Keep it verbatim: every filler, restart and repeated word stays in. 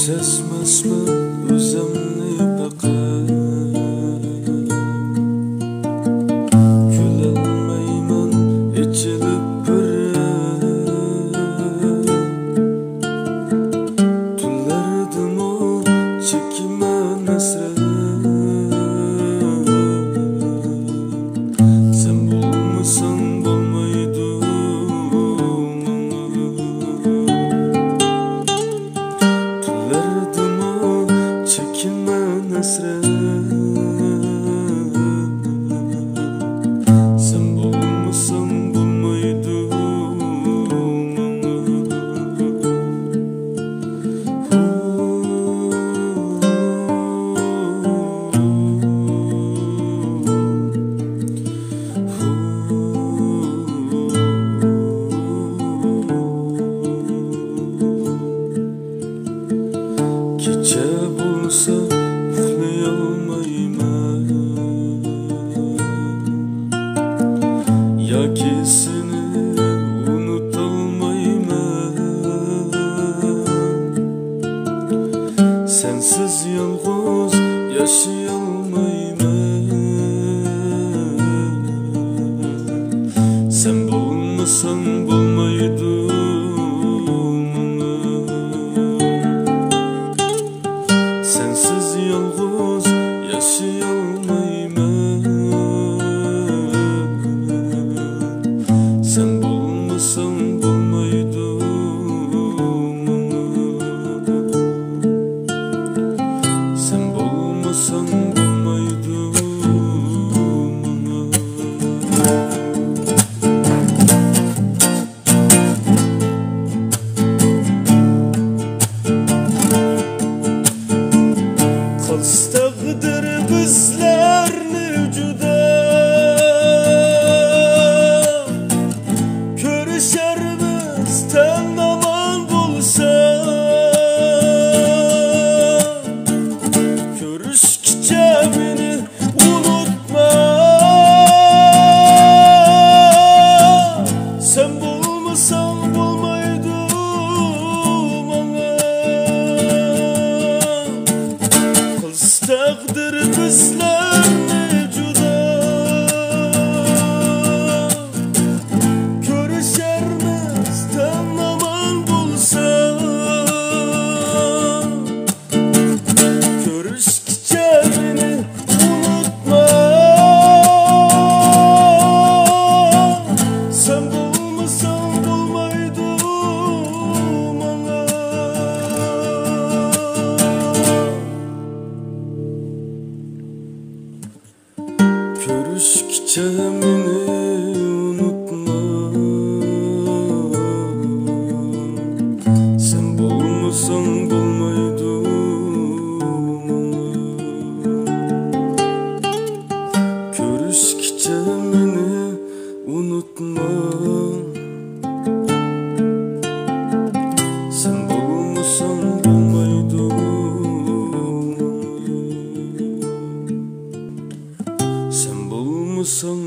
سەسمەسمەن ئۆزۈمنى بېقىپ، كۈلەلمەيمەن ئېچىلىپ بېرىپ. تۈنلەردىمۇ چېكىمەن ھەسرەت. سەن بولمىساڭ بولمايدۇ ماڭا. تۈنلەردىمۇ چېكىمەن ھەسرەت. سەن بولمىساڭ بولمايدۇ ماڭا. كېچە بولسا ئۇخلىيالمايمەن، ياكى سېنى ئۇنتۇالمايمەن. سەنسىز يالغۇز ياشىيالمايمەن. سەن بولمىساڭ بولمايدۇ ماڭا. سەنسىز يالغۇز ياشىيالمايمەن. سەن بولمىساڭ بولمايدۇ ماڭا. سەن بولمىساڭ بولمايدۇ ماڭا. قىلسا تەقدىر بىزلەرنى جۇدا، كۆرۈشەرمىز تەن ئامان بولسا. كۆرۈشكىچە مېنى ئۇنتۇما، سەن بولمىساڭ بولمايدۇ ماڭا. قىلسا تەقدىر بىزلەرنى جۇدا، كۆرۈشەرمىز تەن ئامان بولسا. كۆرۈشكىچە مېنى ئۇنتۇما، سەن بولمىساڭ بولمايدۇ ماڭا. كۆرۈشكىچە مېنى ئۇنتۇما، سەن بولمىساڭ بولمايدۇ. كۆرۈشكىچە مېنى ئۇنتۇما، سەن بولمىساڭ بولمايدۇ. سەن بولمىساڭ